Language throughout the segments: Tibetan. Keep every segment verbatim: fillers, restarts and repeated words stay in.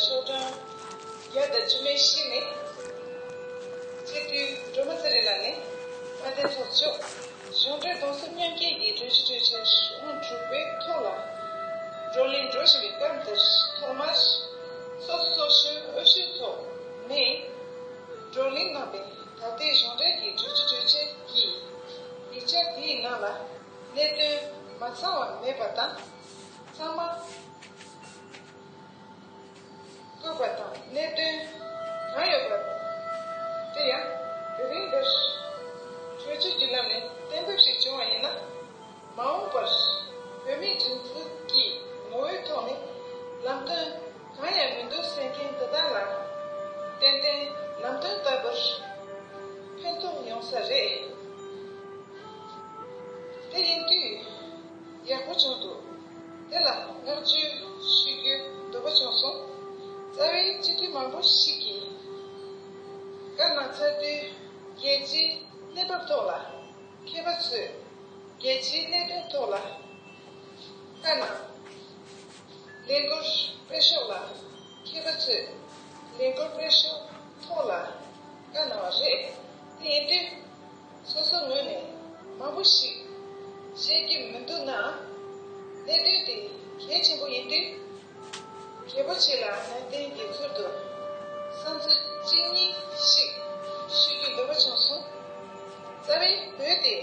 ཆོག་གྲངས་བརྒྱ་དང་བཅུ་མེད་བཞི་ནས། སྤྱི་འཐུས་སྒྲོལ་མ་ཚེ་རིང་ལགས་ནས་དཔལ་ལྡན་ཚོགས་གཙོ་མཆོག་གཞུང་འབྲེལ་གདུང་སེམས་མཉམ་སྐྱེད་ཀྱི་གྲོས་གཞི་གྲོས་འཆར་ཨང་དྲུག་པའི་ཐོག་ལ་བགྲོ་གླེང་འགྲོ་བཞིན་པའི་སྐབས་འདིར་ཐོག་མར་སོ་སོ་སོ་སོའི་འོས་ཤོག་ཐོག་ནས་བགྲོ་གླེང་གནང་བའི་ད་ལྟའི་གཞུང་འབྲེལ་གྱི་གྲོས་གཞི་གྲོས་འཆར་གྱི་ཡིག་ཆ་དེའི་ནང་ལ་གནད་དོན་མ་ཚང་བ་མེད་པ་དང་། ཚང་མ་བཀོད་པ་དང་གནད་དོན་གང་ཡོད་པ་དེ་ཡང་དེ་རིང་འདིར་གྲོས་ཆོད་ཀྱི་ལམ་ནས་གཏན་འབེབས་ཤིག་བྱུང་བ་ཡིན་ན། མ་འོངས་པར་བོད་མིའི་སྒྲིག་འཛུགས་ཀྱི་ངོ་བོའི་ཐོག་ནས་ལམ་སྟོན་གང་ཡང་མི་འདུག་ཟེར་མཁན་འདི་དག་ལ་ཏན་ཏན་ལམ་སྟོན་ལྟ་བུར་ཕན་ཐོགས་ཡོང་ས་རེད། དེ་ཡིན་དུས་ཡག་པོ་བྱུང་འདུག་དེ་ལ་བསྔགས་བརྗོད་ཞུ་རྒྱུའི་འདོད་པ་བྱུང་སོང་། རྩ་བའི་སྤྱི་འཐུས་མང་པོ་ཞིག་གིས་བཀའ་གནང་ཚར་དུས་རྒྱལ་སྤྱིའི་གནས་བབ་ཐོག་ལ་མཁས་པ་ཚོས་རྒྱལ་སྤྱིའི་གནད་དོན་ཐོག་ལ་བཀའ་གནང་། ལས་འགུལ་སྤེལ་ཕྱོགས་ལ་མཁས་པ་ཚོས་ལས་འགུལ་སྤེལ་ཕྱོགས་ཐོག་ལ་བཀའ་གནང་བ་རེད། དེ་ཡིན་དུས། སོ་སོའི་ངོས་ནས་མང་པོ་ཞིག་བཤད་རྒྱུ་མི་འདུག་ནའང་། གནད་དོན་དེ་གལ་ཆེན་པོ་ཡིན་དུས། རྒྱལ་པོ་ཆེ་ལ་ནན་ཏན་གྱི་ཚུལ་དུ་བསམ་ཚུལ་གཅིག་གཉིས་ཤིག་ཞུ་རྒྱུའི་འདོད་པ་བྱུང་སོང་། རྩ་བའི་བོད་དེ་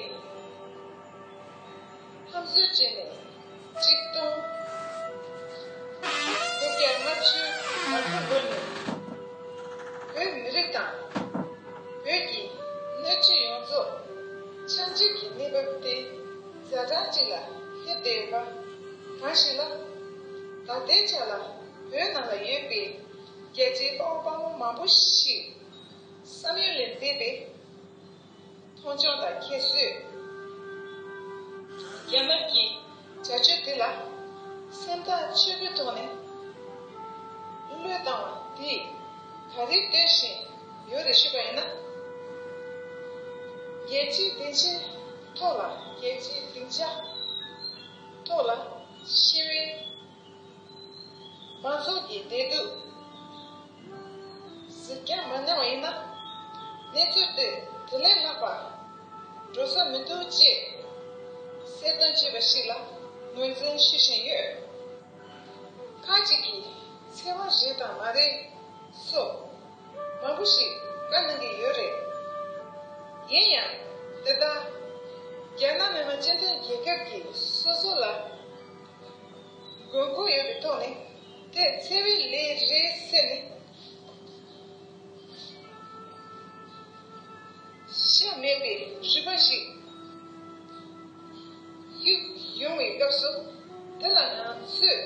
ཧམ་བཟོས་བྱས་ནས་གཅིག་སྟོང་དགུ་བརྒྱ་ལྔ་བཅུ་ང་དགུ་ལོ་ནས་བོད་མི་རིགས་དང་བོད་ཀྱི་སྣོད་བཅུད་ཡོངས་རྫོགས་ཆགས་འཇིག་གི་གནས་བབ་དེ་ཛ་དྲག་ཅིག་ལ་སླེབས་བསྡད་ཡོད་པ་གང་ཞིག་ལ། ད་ལྟའི་ཆ་ལ་བོད་ནང་ལ་ཡོད་པའི་རྒྱལ་སྤྱིའི་དཔའ་བོ་དཔའ་མོ་མང་པོ་ཞིག་བསམ་ཡུལ་ལས་འདས་པའི་མཐོང་ཆུང་དང་ཁྱད་གསོད། རྒྱ་ནག་གི་བྱ་སྤྱོད་དེ་ལ་སེམས་ཐག་ཆོད་པོའི་ཐོག་ནས་བློས་བཏང་བ་དེས་ག་རེ་སྟོན་བཞིན་ཡོད་རེད་ཞུས་པ་ཡིན་ན། རྒྱལ་སྤྱིའི་སྡིངས་ཆའི་ཐོག་ལ་རྒྱལ་སྤྱིའི་སྡིངས་ཆ་ཐོག་ལ་ཞི་བའི་མང་ཚོགས་ཀྱི་བདེ་སྡུག་གཟིགས་རྒྱ་མ་གནང་བ་ཡིན་ན། གནས་ཚུལ་དེ་དེ་ལས་ལྷག་པ་འགྲོ་ས་མི་འདུག་ཅེས་གསལ་སྟོན་བྱས་པ་ཞིག་ལ་ངོས་འཛིན་ཞུ་བཞིན་ཡོད། ཁག་ཅིག་གིས་འཚེ་བ་རེད་དང་མ་རེད་སོགས་མང་པོ་ཞིག་བཀའ་གནང་གི་ཡོད་རེད། ཡིན་ཡང་དེ་ལྟར་རྒྱ་ནག་མི་དམངས་སྤྱི་མཐུན་རྒྱལ་ཁབ་ཀྱིས་སོ་སོ་ལ་དགོས་མཁོ་ཡོད་པའི་ཐོག་ནས་དེ་འཚེ་བའི་ལས་རེད་ཟེར་ནས་བཤད་མེད་པའི་རུས་པ་ཞིག་གཡུག་ཡོང་བའི་སྐབས་སུ། དེ་ལ་ང་ཚོས་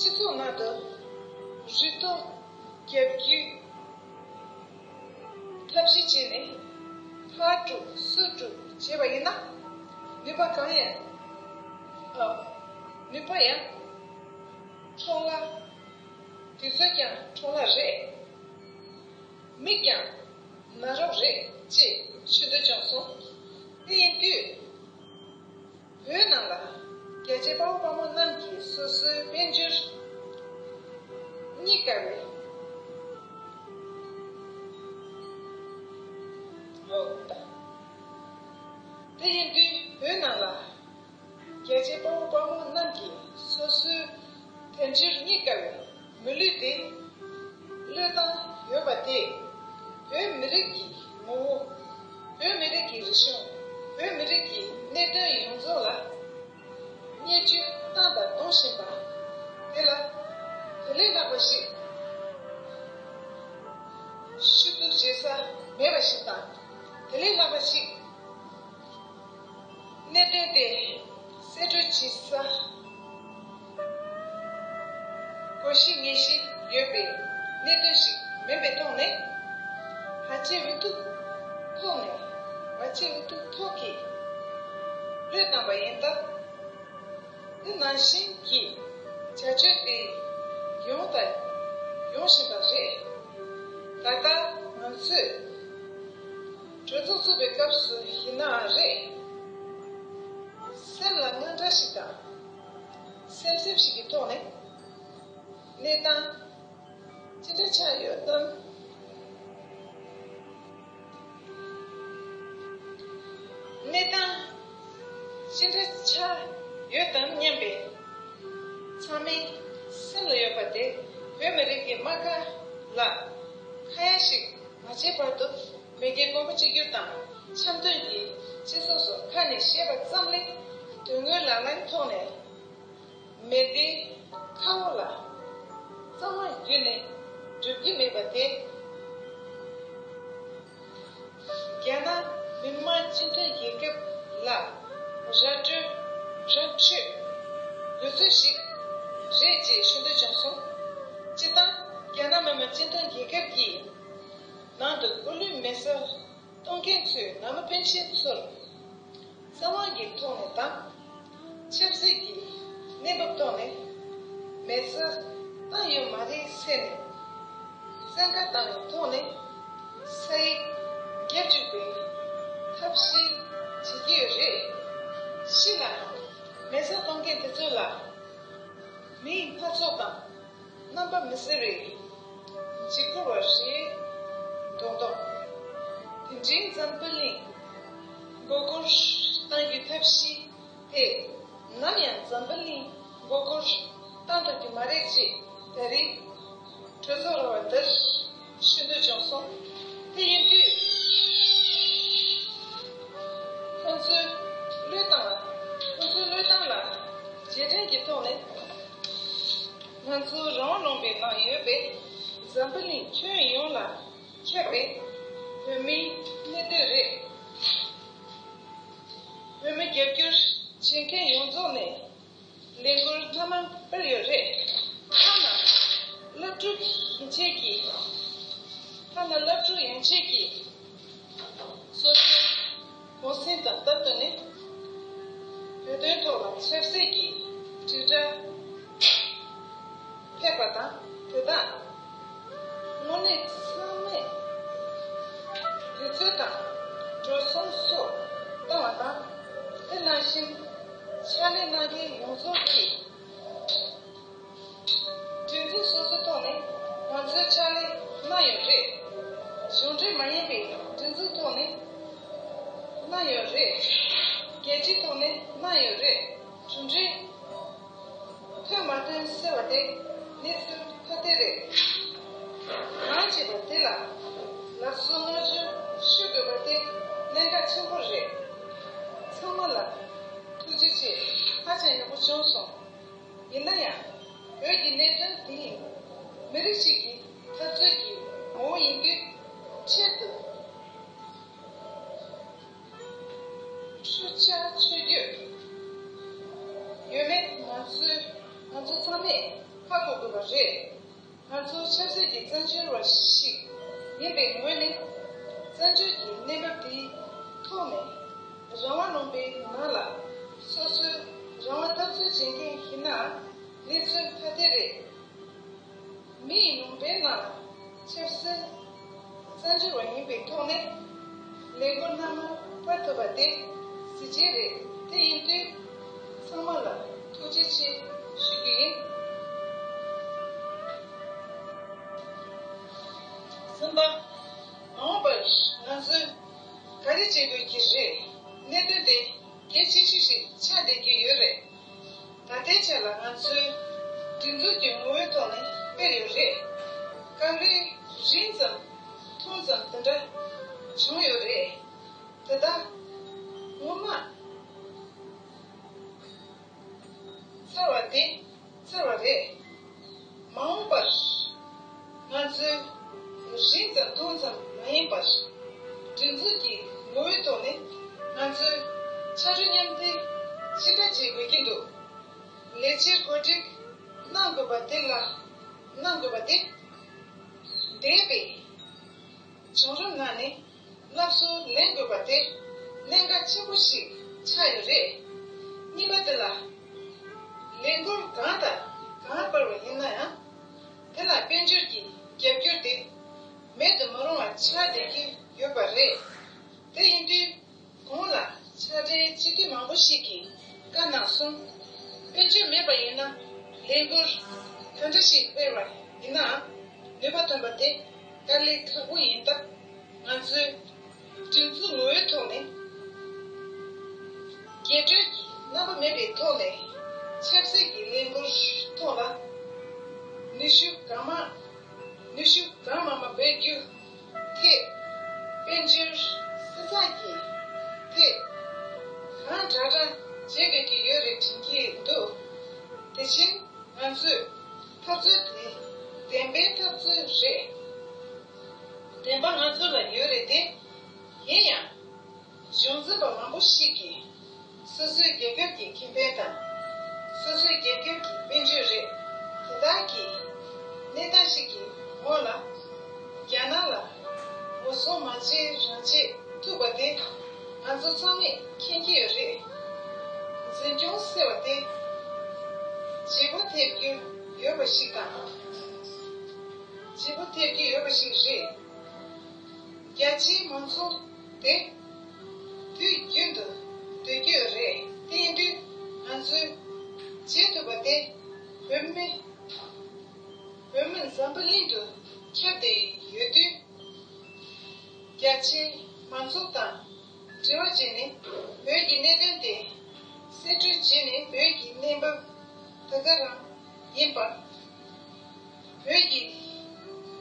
སྤྱི་ཚོགས་ནང་དུ་རུས་གཏོར་རྒྱབ་རྒྱུའི་ཐབས་ཤེས་བྱས་ནས་ཕར་དཀྲུག་ཚུར་དཀྲུག་བྱས་པ་ཡིན་ན། ནུས་པ་གང་ཡང་། ཨ། ནུས་པ་ཡང་འཕྲོ་བརླག་དུས་ཚོད་ཀྱང་འཕྲོ་བརླག་རེད། མིག་ཀྱང་ན་རོགས་རེད་ཅེས་ཞུ་འདོད་བྱུང་སོང་། དེ་ཡིན་དུས། བོད་ནང་ལ་རྒྱལ་གཅེས་དཔའ་བོ་དཔའ་མོ་རྣམས་ཀྱིས་སོ་སོའི་དཔལ་འབྱོར་རྙེད་དཀའ་བའི། འོ་ད། དེ་ཡིན་དུས་བོད་ནང་ལ་རྒྱལ་གཅེས་དཔའ་བོ་དཔའ་མོ་རྣམས་ཀྱིས་སོ་སོའི་དལ་འབྱོར་རྙེད་དཀའ་བའི་མི་ལུས་དེ་བློས་བཏང་ཡོད་པ་དེས་བོད་མི་རིགས་ཀྱི་ངོ་བོ། བོད་མི་རིགས་ཀྱི་རིག་གཞུང་། བོད་མི་རིགས་ཀྱི་གནད་དོན་ཡོངས་རྫོགས་ལ་བརྙས་བཅོས་བཏང་དང་གཏོང་བཞིན་པ་དེ་ལ་དེ་ལས་ལྷག་པ་ཞིག་ཞུ་གཏུག་བྱེད་ས་མེད་པ་ཞིག་དང་། དེ་ལས་ལྷག་པ་ཞིག་གནད་དོན་དེ་གསེད་བཀྲོལ་བྱེད་ས་དགོས་གཞི་ངེས་ཤེས་ཡོད་པའི་གནད་དོན་ཞིག་མིན་པའི་ཐོག་ནས། ཕལ་ཆེར་འུ་ཐུག་ཐོག་ནས། ཕལ་ཆེར་འུ་ཐུག་ཐོག་གིས་བློས་བཏང་བ་ཡིན་སྟབས། དེ་ནང་བཞིན་གྱི་བྱ་སྤྱོད་དེ་ཡོང་དང་ཡོང་བཞིན་པ་རེད། ད་ལྟ་ང་ཚོས་གྲོས་ཚོགས་ཚུགས་པའི་སྐབས་སུ་ཡིན་ནའང་རེད། སེམས་ལ་དངངས་སྐྲག་ཞིག་དང་། སེམས་སེམས་ཤིག་གི་ཐོག་ནས། གནས་སྟངས་ཅི་འདྲ་ཆགས་ཡོད་དམ། གནས་སྟངས་ཅི་འདྲ་ཆགས་ཡོད་དམ་སྙམ་པའི་ཚང་མའི་སེམས་ལ་ཡོད་པ་དེ། བོད་མི་རིགས་ཀྱི་དམག་སྒར་ལ་ཁ་ཡ་ཞིག་མ་བྱས་བར་དུ། མི་སྒེར་གོང་བུ་གཅིག་གྱུར་དང་འཆམ་མཐུན་གྱི་སྤྱི་ཚོགས་སུ་ཁ་ནས་བཤད་པ་ཙམ་ལས། དོན་དངོས་ལག་ལེན་ཐོག་ནས་མི་སྡེའི་ཁ་འོག་ལ་གཙང་མ་བརྒྱུད་ནས་འགྲུབ་ཀྱི་མེད་པ་དེ། རྒྱ་ནག་མི་དམངས་སྤྱི་མཐུན་རྒྱལ་ཁབ་ལ་ར་སྤྲོད་ར་འཕྲོད་དགོས་ཚུལ་ཞིག་རེད་ཅེས་ཞུ་འདོད་བྱུང་སོང་། སྤྱིར་བཏང་རྒྱ་ནག་མི་དམངས་སྤྱི་མཐུན་རྒྱལ་ཁབ་ཀྱི་ནང་དུ་སྐུ་ལུས་མེ་སྲེག་གཏོང་མཁན་ཚོས་ནང་མི་སྤུན་མཆེད་ཚོར་རྩ་བ་གི་ཐོག་ནས་དང་། ཆབ་སྲིད་ཀྱི་གནས་བབ་ཐོག་ནས་མེ་སྲེག་བཏང་ཡོད་མ་རེད་ཟེར་ནས་བཙན་བཀའ་བཏང་བའི་ཐོག་ནས་ས་ཡིག་བརྒྱབ་བཅུག་པའི་ཐབས་ཤེས་བྱེད་ཀྱི་ཡོད་རེད། ཕྱི་ལ་མེ་སྲེག་གཏོང་མཁན་དེ་ཚོ་ལ་མིའི་སྣ་ཚོགས་དང་། རྣམ་པ་མི་གསལ་བའི་འཇིགས་སྐུལ་བ་རེད་མདོག་མདོག་དེ་འདྲའི་འཛམ་བུ་གླིང་མགོ་སྐོར་གཏང་རྒྱུའི་ཐབས་ཤེས་དེ་ནམ་ཡང་འཛམ་བུ་གླིང་མགོ་སྐོར་གཏང་ཐུབ་ཀྱི་མ་རེད་ཅེས་ད་རེས་གྲོས་ཚོགས་ར་བ་འདིར་ཞུ་འདོད་བྱུང་སོང་། དེ་ཡིན་དུས་ཁོང་ཚོའི་བློས་བཏང་ལ་ཁོང་ཚོའི་བློས་བཏང་ལ་རྗེས་དྲན་གྱི་ཐོག་ནས། ང་ཚོ་རང་དབང་ལུང་པའི་ནང་ཡོད་པའི་འཛམ་བུ་གླིང་ཁྱོན་ཡོངས་ལ་ཁྱབ་པའི་བོད་མིའི་གནད་དོན་རེད། བོད་མི་རྒྱབ་སྐྱོར་བྱེད་མཁན་ཡོངས་རྫོགས་ནས་ལས་འགུལ་སྣ་མང་སྤེལ་ཡོད་རེད། ཐ་ན་སློབ་ཕྲུག་ཡན་ཆད་ཀྱིས། ཐ་ན་སློབ་ཕྲུག་ཡན་ཆད་ཀྱིས། སོ་སོའི་གུང་སེང་དང་སྟབས་བསྟུན་ནས་བོད་དོན་ཐོག་ལ་ཆབ་སྲིད་ཀྱི་དྲིལ་བསྒྲགས་ཕེབས་པ་དང་། དེ་དག་དངོས་གནས་ཚང་མས་དགོས་ཚུལ་དང་འགྲོ་སོང་སོགས་བཏང་བ་དང་། དེ་ནང་བཞིན་ཕྱག་ལས་གནང་མཁན་ཡོངས་རྫོགས་ཀྱིས། སྒྲིག་འཛུགས་སོ་སོའི་ཐོག་ནས་ང་ཚོའི་ཕྱག་ལས་གནང་ཡོད་རེད། གཞུང་འབྲེལ་མ་ཡིན་པའི་སྒྲིག་འཛུགས་ཐོག་ནས་གནང་ཡོད་རེད། རྒྱལ་སྤྱིའི་ཐོག་ནས་གནང་ཡོད་རེད། གྲུབ་འབྲས་ཐོན་མ་ཐོན་ཟེར་བ་དེ་གནས་ཚུལ་ཁ་གཏད་རེད། གང་བྱས་པ་དེ་ལ་ལགས་སོ་བསྔགས་བརྗོད་ཞུ་དགོས་པ་དེ་གནད་འགག་ཆེན་པོ་རེད། ཚང་མ་ལ་ཐུགས་རྗེ་ཆེ། ཧ་ཅང་ཡག་པོ་བྱུང་སོང་། ཡིན་ན་ཡང་། བོད་ཀྱི་གནད་དོན་དེ་མི་རིགས་གཅིག་གི་འཐབ་རྩོད་ཀྱི་ངོ་བོ་ཡིན་དུས་ཆེད་དུ་འཕྲུལ་ཆ་ཆོས་བརྒྱུད་ཡོད་མེད་ང་ཚོས་ང་ཚོ་ཚང་མས་ཧ་གོ་དགོས་པ་རེད། ང་ཚོ་ཆབ་སྲིད་ཀྱི་བཙན་བྱོལ་བ་ཞིག་ཡིན་པའི་ངོས་ནས། བཙན་བྱོལ་གྱི་གནས་བབ་དེའི་ཐོག་ནས་རང་དབང་ལུང་པའི་ནང་ལ་སོ་སོའི་རང་དབང་འཐབ་རྩོད་བྱེད་མཁན་ཡིན་ན་གནས་ཚུལ་ཁ་གཏད་རེད། མི་ཡི་ལུང་པའི་ནང་ཆབ་སྲིད་བཙན་བྱོལ་བ་ཡིན་པའི་ཐོག་ནས་ལས་འགུལ་སྣ་མང་སྤེལ་ཐུབ་པ་དེ་གཟི་བརྗིད་རེད། དེ་ཡིན་དུས་ཚང་མ་ལ་ཐུགས་རྗེ་ཆེ་ཞུ་རྒྱུ་ཡིན། གསུམ་པ། མ་འོངས་པར་ང་ཚོས་ག་རེ་བྱེད་དགོས་ཀྱི་རེད། གནད་དོན་དེ་གལ་ཆེ་ཤོས་ཤིག་ཆགས་བསྡད་ཀྱི་ཡོད་རེད། ད་ལྟའི་ཆ་ལ་ང་ཚོས་སྒྲིག་འཛུགས་ཀྱི་ངོ་བོའི་ཐོག་ནས་སྤེལ་ཡོད་རེད། སྐབས་རེ་རིང་ཙམ་ཐུང་ཙམ་དེ་འདྲ་བྱུང་ཡོད་རེད། དེ་དག་སྔོན་མ་ཚར་བ་དེ་ཚར་བ་རེད། མ་འོངས་པར་ང་ཚོས་རིང་ཙམ་ཐུང་ཙམ་མ་ཡིན་པར་སྒྲིག་འཛུགས་ཀྱི་ངོ་བོའི་ཐོག་ནས་ང་ཚོས་ཕྱག་རོགས་མཉམ་འདེགས་ཅི་འདྲ་བྱེད་དགོས་ཀྱི་འདུག་ལས་བྱེད་གོ་སྒྲིག་གནང་དགོས་པ་དེ་ལ་གནང་དགོས་པ་དེ་འདས་པའི་བྱུང་རིམ་ནང་ནས་སླར་གསོ་ལེན་དགོས་པ་དེ་གནད་འགག་ཆེན་པོ་ཞིག་ཆགས་ཡོད་རེད། གཉིས་པ་དེ་ལ་ལས་འགུལ་གང་དང་གང་སྤེལ་བ་ཡིན་ན་ཡང་། དེ་ལ་དཔལ་འབྱོར་གྱི་རྒྱབ་སྐྱོར་དེ་མེད་དུ་མི་རུང་བ་ཆགས་བསྡད་ཀྱི་ཡོད་པ་རེད། དེ་ཡིན་དུས་གོང་ལ་ཕྱག་སྦྲེལ་སྤྱི་འཐུས་མང་པོ་ཞིག་གིས་བཀའ་གནང་སོང་། དཔལ་འབྱོར་མེད་པ་ཡིན་ན་ལས་འགུལ་ ག་འདྲ་ཞིག་སྤེལ་བ་ཡིན་ནའང་ནུས་པ་ཐོན་པ་དེ་དཀའ་ལས་ཁག་པོ་ཡིན་སྟབས། ང་ཚོས་སྒྲིག་འཛུགས་ངོ་བོའི་ཐོག་ནས་རྒྱས་སྤྲོས་ཀྱི་རྣམ་པ་མེད་པའི་ཐོག་ནས་ཆབ་སྲིད་ཀྱི་ལས་འགུལ་ཐོག་ལ་ནུས་ཤུགས་གང་མང་ནུས་ཤུགས་གང་མང་མང་འབད་རྒྱུ་ཐད། དཔལ་འབྱོར་སྲིད་ཚགས་ཀྱི་ཐད་གང་དྲག་དྲག་བྱེད་དགོས་ཀྱི་ཡོད་རེད་དྲན་གྱི་འདུག་དེ་བཞིན་ང་ཚོས་འཐབ་རྩོད་དེ་བདེན་པའི་འཐབ་རྩོད་རེད། བདེན་པ་ང་ཚོ་ལ་ཡོད་རེད་དེ། ཡིན་ཡང་། གཞུང་འཛིན་པ་མང་པོ་ཞིག་གིས་སོ་སོའི་རྒྱལ་ཁབ་ཀྱི་ཁེ་ཕན་དང་། སོ་སོའི་རྒྱལ་ཁབ་ཀྱི་དཔལ་འབྱོར་རེད། དེ་དག་གི་གནས་སྟངས་ཤིག་གི་འོག་ལ། རྒྱ་ནག་ལ་ངོ་སྲུང་མ་བྱས་རང་བྱས་ཐུབ་པ་དེ་ང་ཚོ་ཚང་མས་མཁྱེན་གྱི་ཡོད་རེད། འཛིན་སྐྱོང་ཟེར་བ་དེ་བརྗེ་པོ་ཐེབས་རྒྱུ་ཡོད་པ་ཞིག་དང་། བརྗེ་པོ་ཐེབས་རྒྱུ་ཡོད་པ་ཞིག་རེད། རྒྱ་ཆེའི་མང་ཚོགས་དེ་དུས་རྒྱུན་དུ་སྡོད་ཀྱི་ཡོད་རེད། དེ་ཡིན་དུས་ང་ཚོས་བྱེད་ཐུབ་པ་དེ་བོད་མི་བོད་མི་འཛམ་བུ་གླིང་དུ་ཁྱབ་བསྡད་ཡོད་དུས། རྒྱ་ཆེའི་མང་ཚོགས་དང་འབྲེལ་བ་བྱས་ནས་བོད་ཀྱི་གནད་དོན་དེ་གསེད་བཀྲོལ་བྱས་ནས་བོད་ཀྱི་གནས་བབ་ད་ག་རང་ཡིན་པ། བོད་ཀྱི་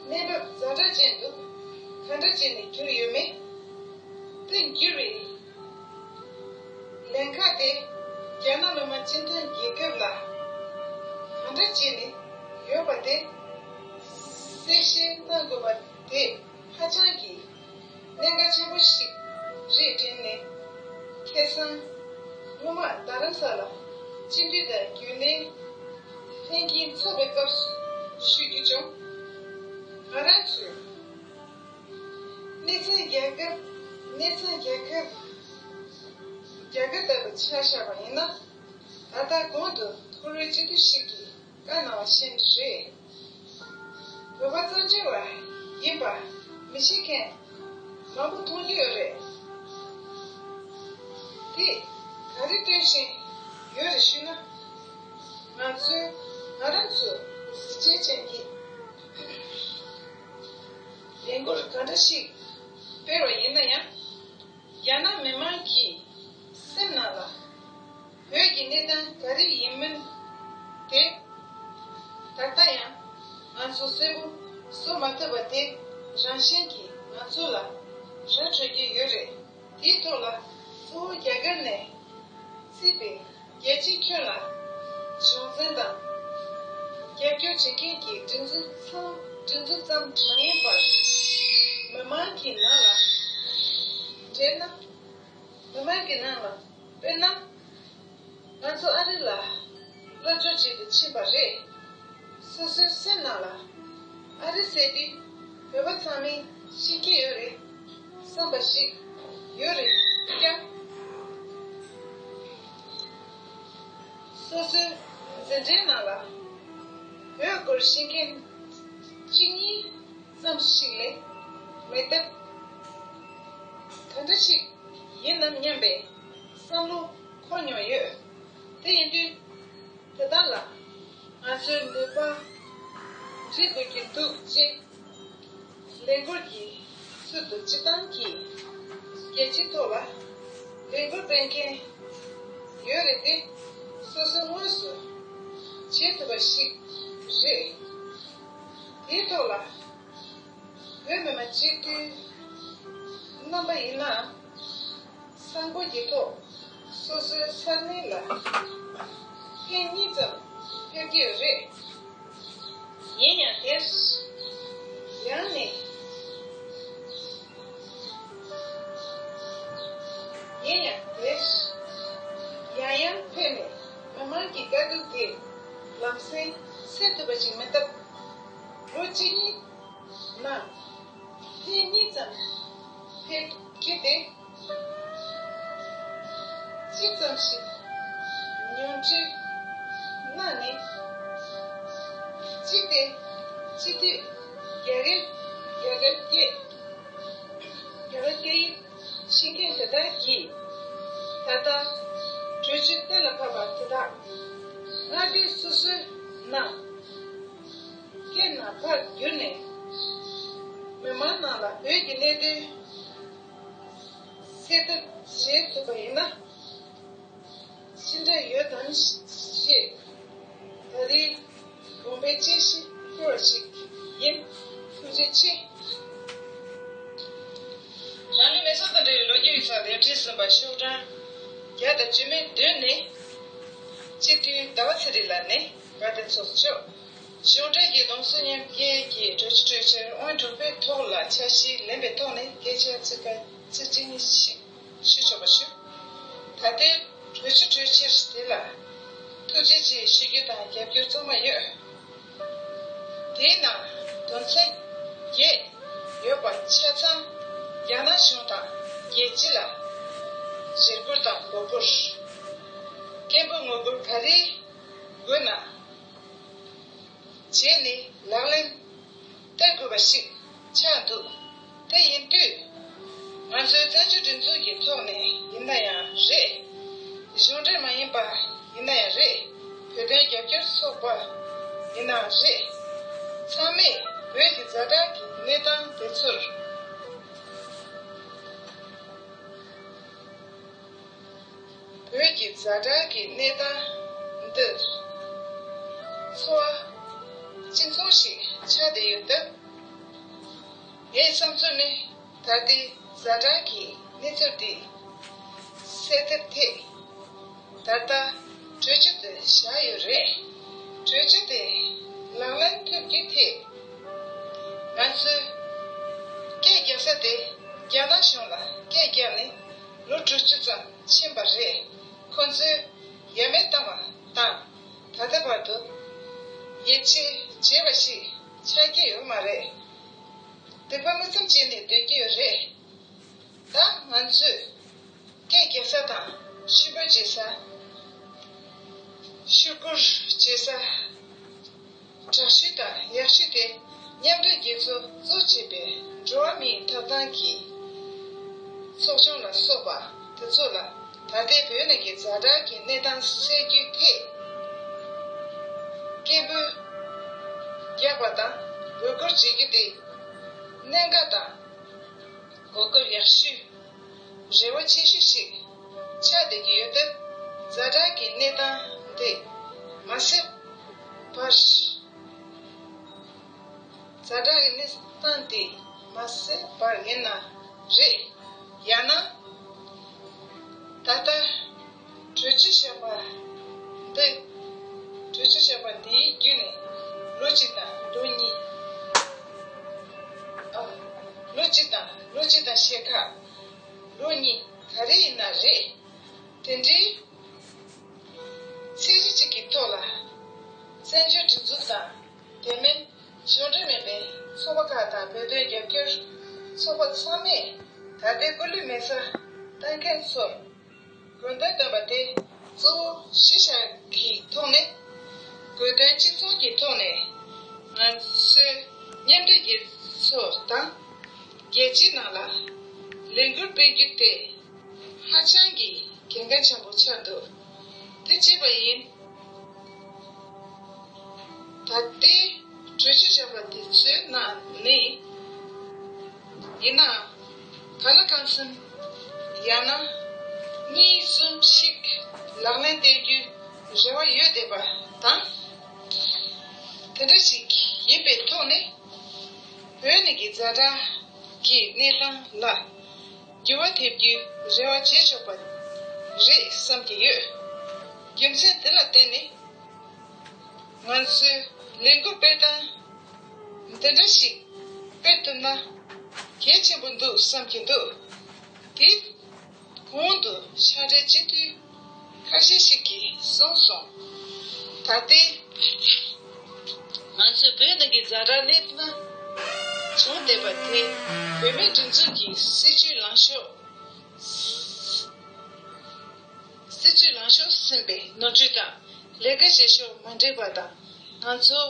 གནས་བབ་ཛ་དྲག་ཅན་དུ་ག་འདྲ་བྱས་ནས་གྱུར་ཡོད་མེད། དེ་འགྱུར་བའི་ལན་ཁག་དེ་རྒྱ་ནག་མི་དམངས་སྤྱི་མཐུན་རྒྱལ་ཁབ་ལ་ག་འདྲ་བྱས་ནས་ཡོད་པ་དེ་གསལ་བཤད་གནང་དགོས་པ་དེ་ཧ་ཅང་གི་གནད་འགག་ཆེན་པོ་ཞིག་རེད་དྲན་ནས། ཁ་སང་སྔོན་མ་རྡ་རམ་ས་ལ་སྤྱི་འཐུས་དང་རྒྱུན་ལས་ལྷན་རྒྱས་ཚོགས་པའི་སྐབས་སུ་ཞུ་རྒྱུ་བྱུང་། ང་རང་ཚོས་གནས་ཚང་རྒྱལ་ཁབ་གནས་ཚང་རྒྱལ་ཁབ་རྒྱ་གར་ལྟ་བུ་ཆ་བཞག་པ་ཡིན་ན། ད་ལྟ་གོང་དུ་འཁོར་བའི་སྤྱི་འཐུས་ཤིག་གིས་བཀའ་གནང་བ་བཞིན་རེད། བོད་པ་རྩ་འཛིན་པ་ཡིན་པ་མི་ཤེས་མཁན་མང་པོ་མཐོང་རྒྱུ་ཡོད་རེད། དེས་ག་རེ་སྟོན་བཞིན་ཡོད་རེད་ཞུས་ན། ང་ཚོས་ང་རང་ཚོའི་གཟི་བརྗིད་ཅན་གྱི་ལས་འགུལ་ག་འདྲ་ཞིག་སྤེལ་བ་ཡིན་ན་ཡང་། རྒྱ་ནག་མི་དམངས་ཀྱི་སེམས་ནང་ལ་བོད་ཀྱི་གནས་སྟངས་ག་རེ་ཡིན་མིན་དེ་ད་ལྟ་ཡང་ང་ཚོ་གསལ་པོ་བཟོ་མ་ཐུབ་པ་དེ་རང་བཞིན་གྱིས་ང་ཚོ་ལ་ར་འཕྲོད་ཀྱི་ཡོད་རེད། དེའི་ཐོག་ལ་གཙོ་བོ་རྒྱ་གར་ནས་བརྩིས་པའི་རྒྱལ་སྤྱིའི་ཁྱོན་ལ་གཞུང་འཛིན་དང་རྒྱབ་སྐྱོར་བྱེད་མཁན་གྱི་སྒྲིག་འཛུགས་ཚང་སྒྲིག་འཛུགས་ཙམ་མ་ཡིན་པར་མི་དམངས་ཀྱི་ནང་ལ་དཔེར་ན། མི་དམངས་ཀྱི་ནང་ལ་དཔེར་ན། ང་ཚོ་ཨ་རི་ལ་སློབ་སྦྱོང་བྱེད་དུ་ཕྱིན་པ་རེད། སོ་སོའི་སེམས་ནང་ལ་ཨ་རི་ཟེར་དུས་བོད་པ་ཚང་མས་ཤེས་ཀྱི་ཡོད་རེད་བསམ་པ་ཞིག་ཡོད་རེད་ཀྱང་། སོ་སོའི་འཛིན་གྲྭའི་ནང་ལ་བོད་སྐོར་ཤེས་མཁན་གཅིག་གཉིས་ཙམ་ཞིག་ལས་མེད་སྟབས། ག་འདྲ་ཞིག་ཡིན་ནམ་སྙམ་པའི་བསམ་བློ་འཁོར་མྱོང་ཡོད། དེ་ཡིན་དུས་དེ་དག་ལ་ང་ཚོའི་ནུས་པ་སྒྲིལ་དགོས་ཀྱི་འདུག་ཅེས་ལས་འགུལ་གྱི་ཚུལ་དུ་སྤྱིར་བཏང་གི་རྒྱལ་སྤྱིའི་ཐོག་ལ་ལས་འགུལ་སྤེལ་མཁན་ཡོད་རེད་དེ། སོ་སོའི་ངོས་སུ་བྱེད་ཐུབ་པ་ཞིག་རེད། དེའི་ཐོག་ལ་བོད་མི་མང་སྤྱི་འཐུས་རྣམ་པ་ཡིན་ན། གསར་འགོད་ཀྱི་ཐོག་སོ་སོའི་ས་གནས་ལ་ཐེངས་གཉིས་ཙམ་ཕེབས་ཀྱི་ཡོད་རེད། ཡིན་ཡང་དེར་ཡང་ནས་ཡིན་ཡང་དེར་ཡང་ཡང་ཕེབས་ནས་མི་མང་གི་དཀའ་སྡུག་དེ་ལམ་སེང་སེལ་ཐུབ་པ་ཞིག་མིན་སྟབས། ལོ་གཅིག་གཉིས་ནང་ཐེངས་གཉིས་ཙམ་ཕེབས་ཀྱི་དེ། གཅིག་ཙམ་ཞིག་ཉུང་འཕྲི་གནང་ནས། གཅིག་དེ་སྤྱི་འཐུས་རྒྱ་རིགས་རྒྱ་གར་སྐད་རྒྱ་གར་སྐད་ཡིག་ཤེས་མཁན་དེ་དག་གིས་ད་ལྟ་གྲོས་ཆོད་གཏན་ལ་ཕབ་པ་དེ་དག་མངའ་སྡེ་སོ་སོའི་ནང་། སྐད་ནང་ཕར་བསྒྱུར་ནས་མི་མང་ནང་ལ་བོད་ཀྱི་གནད་དོན་གསལ་ཐབས་བྱེད་ཐུབ་པ་ཡིན་ན། ཅི་འདྲ་ཡོད་དམ་ཞེས་ད་རེས་དགོངས་པའི་དཔྱད་གཞི་བསྐུར་བ་ཞིག་ཡིན། ཐུགས་རྗེ་ཆེ། རང་ལུས་མེ་སྲེག་དང་འབྲེལ་བའི་ལོ་རྒྱུས་ཡིག་ཚགས་ལེབ་ཁྲི་གསུམ་པ་ཤོག་གྲངས་བརྒྱ་དང་བཅུ་མེད་བདུན་ནས། སྤྱི་འཐུས་ཟླ་བ་ཚེ་རིང་ལགས་ནས་བཀའ་དྲིན་ཚོགས་ཆོག་གཞུང་འབྲེལ་གྱི་གདོང་བསུ་མཉམ་སྐྱེལ་གྱི་གྲོས་ཆོད་གྲོས་འཆར་དབང་གྲུབ་པའི་ཐོག་ལ་འཆར་གཞི་ལེན་པའི་ཐོག་ནས་སྐད་ཆ་ཚིག་ཁ་ཚིག་གཅིག་གཉིས་ཤིག་ཞུ་ཆོག་པ་ཞུ། ད་ལྟའི་གྲོས་ཆོད་གྲོས་འཆར་དེ་ལ་ཐུགས་རྗེ་ཆེ་ཞུ་རྒྱུ་དང་རྒྱབ་སྐྱོར་གཙང་མ་ཡོད། དེའི་ནང་དོན་ཚན་བརྒྱད་ཡོད་པ་ཆ་ཚང་རྒྱ་ནག་གཞུང་དང་རྒྱལ་སྤྱི་ལ་བཞེས་སྒོ་དང་མགོ་སྐོར། སྐད་འབོད་ངོ་རྒོལ་ག་རེ་དགོས་ན། བྱས་ནས་ལག་ལེན་བསྟར་དགོས་པ་ཞིག་ཆགས་འདུག་དེ་ཡིན་དུས། ང་ཚོའི་བཙན་བྱོལ་སྒྲིག་འཛུགས་ཀྱི་ཐོག་ནས་ཡིན་ན་ཡང་རེད། གཞུང་འབྲེལ་མ་ཡིན་པ་ཡིན་ན་ཡང་རེད། བོད་དོན་རྒྱབ་སྐྱོར་ཚོགས་པ་ཡིན་ནའང་རེད། ཚང་མས་བོད་ཀྱི་ཛ་དྲག་གི་གནས་སྟངས་དེ་ཚོར། བོད་ཀྱི་ཛ་དྲག་གི་གནས་སྟངས་འདིར་ཚོར་བ་གཅིག་མཚུངས་ཤིག་ཆགས་བསྡད་ཡོད་སྟབས། ངའི་བསམ་ཚུལ་ནི། ད་ལྟའི་ཛ་དྲག་གི་གནས་ཚུལ་འདི་སེལ་ཐབས་ཐད་ད་ལྟ་གྲོས་ཆོད་དུ་བཞག་ཡོད་རེད། གྲོས་ཆོད་དེ་ལག་ལེན་ཐུབ་རྒྱུའི་ཐད། ང་ཚོས་སྐད་རྒྱག་ས་དེ་རྒྱ་ནག་གཞུང་ལ་སྐད་རྒྱག་ནས་ལོ་དྲུག་ཅུ་ཙམ་ཕྱིན་པ་རེད། ཁོ་ཚོས་ཡ་མེད་བཏང་བ་དང་། ད་ལྟ་བར་དུ་ཡིད་ཆེས་བྱས་པ་ཞིག་ཆགས་ཀྱི་ཡོད་མ་རེད། སྡིག་པ་མིག་ཙམ་བྱས་ནས་སྡོད་ཀྱི་ཡོད་རེད། ད་ང་ཚོས་སྐད་རྒྱག་ས་དང་ཤུགས་པ་བྱེད་ས། ཤུགས་སྐུལ་བྱེད་ས། དྲག་ཤུལ་དང་ཡག་ཤོས་དེ་མཉམ་འབྲེལ་རྒྱལ་ཚོགས་གཙོ་བྱས་པའི་འགྲོ་བ་མིའི་ཐོབ་ཐང་གི་ཚོགས་ཆུང་ལ་སོགས་པ་དེ་ཚོ་ལ་ད་ལྟའི་བོད་ནང་གི་ཛ་དྲག་གི་གནས་སྟངས་སེལ་རྒྱུའི་ཐད་སྐད་འབོད་རྒྱག་པ་དང་འབོད་སྐུལ་བྱེད་རྒྱུ་དེ་གནད་འགག་དང་། གོ་སྐབས་ཡག་ཤོས། རེ་བ་ཆེ་ཤོས་ཤིག་ཆགས་བསྡད་ཀྱི་ཡོད་སྟབས། ཛ་དྲག་གི་གནས་སྟངས་འདི་མ་སེལ་བར། ཛ་དྲག་གི་གནས་སྟངས་འདི་མ་སེལ་བར་ཡིན་ན་རེད། ཡང་ན། ད་ལྟ་གྲོས་ཆོད་བཞག་པ་འདི། གྲོས་ཆོད་བཞག་པ་འདིའི་བརྒྱུད་ནས་ལོ་གཅིག་དང་ལོ་གཉིས། ཨ། ལོ་གཅིག་དང་ལོ་གཅིག་དང་ཕྱེད་ཀ་ལོ་གཉིས་ག་རེ་ཡིན་ན་རེད། དེ་འདྲའི་ཚད་གཞི་གཅིག་གི་ཐོག་ལ་བཙན་བྱོལ་སྒྲིག་འཛུགས་དང་། དེ་མིན་གཞུང་འབྲེལ་མིན་པའི་ཚོགས་པ་ཁག་དང་བོད་དོན་རྒྱབ་སྐྱོར་ཚོགས་པ་ཚང་མས་ད་ལྟའི་སྐུ་ལུས་མེ་སྲེག་བཏང་མཁན་ཚོར་དགོས་འདུན་བཏོན་པ་དེ་གཙོ་བོ་ཤེས་བྱ་གི་ཐོག་ནས། དགོས་དོན་གཅིག་མཚུངས་ཀྱི་ཐོག་ནས་ང་ཚོས་མཉམ་འབྲེལ་རྒྱལ་ཚོགས་དང་རྒྱལ་སྤྱིའི་ནང་ལ་ལས་འགུལ་སྤེལ་རྒྱུ་དེ་ཧ་ཅང་གི་གལ་འགངས་ཆེན་པོ་ཆགས་འདུག་དེ་བྱས་པ་ཡིན། ད་ལྟའི་གྲོས་ཆོད་བཞག་པ་དེ་ཚོའི་ནང་ནས་ཡིན་ནའང་། གང་ལ་གང་འཚམ་ཡང་ན་གཉིས་གསུམ་ཞིག་ལག་ལེན་བསྟར་རྒྱུའི་རེ་བ་ཡོད་བསྡད་པ་དང་། དེ་འདྲ་ཞིག་ཡིན་པའི་ཐོག་ནས། བོད་ནང་གི་ཛ་དྲག་གི་གནས་སྟངས་ལ་འགྱུར་བ་ཐེབས་རྒྱུའི་རེ་བ་བྱེད་ཆོག་པ་རེད་བསམ་གྱི་ཡོད། རྒྱུ་མཚན་དེ་ལ་བརྟེན་ནས། ང་ཚོས་ལས་འགུལ་སྤེལ་སྟངས་འདི་འདྲ་ཞིག་སྤེལ་ཐུབ་ན་གལ་ཆེན་པོ་འདུག་བསམ་གྱི་འདུག་དེ་གོང་དུ་ཕྱག་སྦྲེལ་སྤྱི་འཐུས་ཁ་ཤས་ཤིག་གིས་གསུངས་སོང་། ད་ལྟའི་ང་ཚོའི་བོད་ནང་གི་ཛ་དྲག་གནས་སྟངས་བྱུང་བསྡད་པ་དེ་བོད་མིའི་སྒྲིག་འཛུགས་ཀྱི་སྲིད་བྱུས་ལངས་ཕྱོགས། སྲིད་བྱུས་ལངས་ཕྱོགས་ཟིན་པའི་ནོར་འཁྲུལ་དང་ལས་ཀ་བྱེད་ཕྱོགས་མ་འགྲིག་པ་དང་། ང་ཚོ་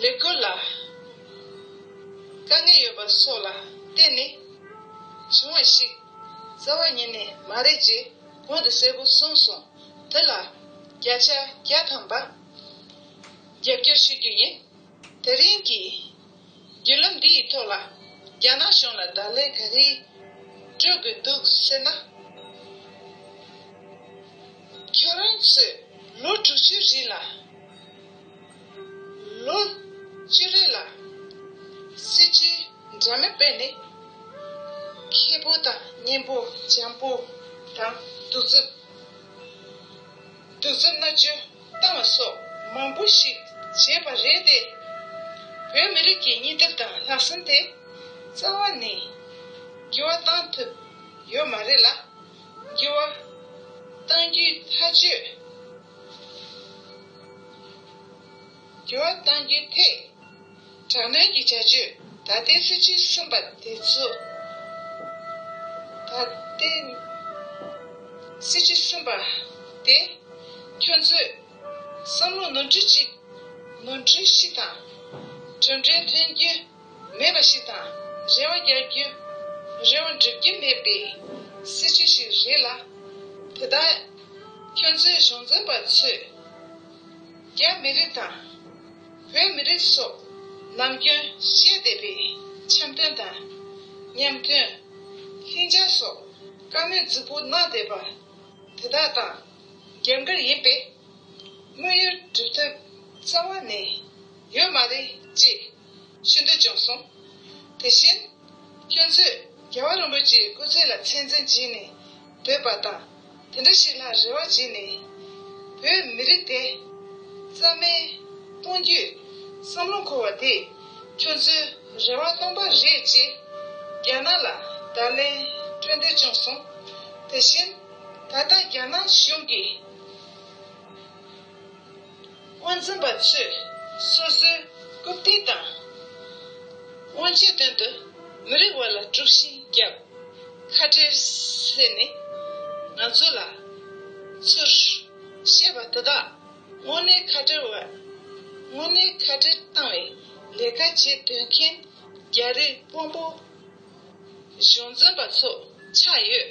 ལས་འགུལ་ལ་དཀའ་ངལ་ཡོད་པ་སོགས་ལ་བརྟེན་ནས་བྱུང་བ་ཞིག་རྩ་བ་ཉིད་ནས་མ་རེད་ཅེས་གོང་དུ་གསལ་པོ་གསུངས་སོང་། དེ་ལ་བརྒྱ་ཆ་བརྒྱ་ཐམ་པ་རྒྱབ་སྐྱོར་ཞུ་རྒྱུ་ཡིན། དེ་རིང་གི་བརྒྱུད་ལམ་འདི་ཡི་ཐོག་ལ་རྒྱ་ནག་གཞུང་ལ་བརྡ་ལན་ག་རེ་སྤྲོད་དགོས་འདུག་ཟེར་ན། ཁྱོད་རང་ཚོས་ལོ་དྲུག་ཅུའི་རིང་ལ། ལོ་བཅུ་རེ་ལ་སྲིད་ཇུས་འདྲ་མིན་སྤེལ་ནས། ཁེ་པོ་དང་གཉེན་པོ་འཇམ་པོ་དང་གདུག་རྩུབ། གདུག་རྩུབ་མནར་གཅོད་བཏང་བ་སོགས་མང་པོ་ཞིག་བྱས་པ་རེད་དེ། བོད་མི་རིགས་ཀྱི་སྙིང་སྟོབས་དང་ལྷག་བསམ་དེ་རྩ་བ་ནས་འགྱུར་བ་བཏང་ཐུབ་ཡོད་མ་རེད་ལ། འགྱུར་བ་གཏང་རྒྱུའི་ཐག་གཅོད། འགྱུར་བ་གཏང་རྒྱུའི་ཐད། དྲག་གནོན་གྱི་བྱ་སྤྱོད་ད་ལྟའི་སྲིད་ཇུས་གསུམ་པ་དེ་ཚོ། ད་ལྟའི་སྲིད་ཇུས་གསུམ་པ་དེ་ཁྱོད་ཚོས་བསམ་བློ་ནོར་འཁྲུལ་གཅིག་ནོར་འཁྲུལ་བཞི་དང་། གྲུབ་འབྲས་ཐོན་རྒྱུ་མེད་པ་ཞིག་དང་། རེ་བ་རྒྱག་རྒྱུ་རེ་བ་འགྲུབ་རྒྱུ་མེད་པའི་སྲིད་ཇུས་ཤིག་རེད་ལ། དེ་དག་ཁྱོད་ཚོའི་གཞུང་འཛིན་པ་ཚོས་རྒྱ་མི་རིགས་དང་། བོད་མི་རིགས་སོགས་ནམ་རྒྱུན་བཤད་བསྡད་པའི་འཆམ་མཐུན་དང་། མཉམ་མཐུན། ལྷིང་འཇགས་སོགས་བཀའ་མོལ་རྫིག་པོ་གནང་བསྡད་པ་དེ་དག་དང་རྒྱབ་འགལ་ཡིན་པས། དམིགས་ཡུལ་འགྲུབ་ཐབས་རྩ་བ་ནས་ཡོད་མ་རེད་ཅེས་ཤོད་འདོད་བྱུང་སོང་། དེ་བཞིན། ཁྱོད་ཚོས་རྒྱལ་བ་རིན་པོ་ཆེའི་སྐུ་ཚེ་ལ་ཚད་འཛིན་བྱས་ནས་སྡོད་པ་དང་། དེ་འདྲ་ཞིག་ལ་རེ་བ་བྱས་ནས། བོད་མི་རིགས་དེ་རྩ་མེད་གཏོང་རྒྱུའི་བསམ་བློ་འཁོར་བ་དེ་ཁྱོད་ཚོའི་རེ་བ་སྟོང་པ་རེད་ཅེས་རྒྱ་ནག་ལ་བརྡ་ལན་སྤྲོད་འདོད་བྱུང་སོང་། དེ་བཞིན། ད་ལྟ་རྒྱ་ནག་གཞུང་གིས། དབང་འཛིན་པ་ཚོས་སོ་སོའི་རྐུབ་སྟེགས་དང་། དབང་ཆའི་དོན་དུ་མི་རིགས་བར་ལ་དཀྲུག་ཤིང་བརྒྱབ། ཁ་བྲལ་ཟེར་ནས་ང་ཚོ་ལ་ཚུར་བཤད་པ་དེ་དག་དངོས་གནས་ཁ་བྲལ་བ། དངོས་གནས་ཁ་བྲལ་བཏང་བའི་ལས་ཀ་བྱེད་འདོད་མཁན་རྒྱ་རིགས་དཔོན་པོ་གཞུང་འཛིན་པ་ཚོ་ཆགས་ཡོད།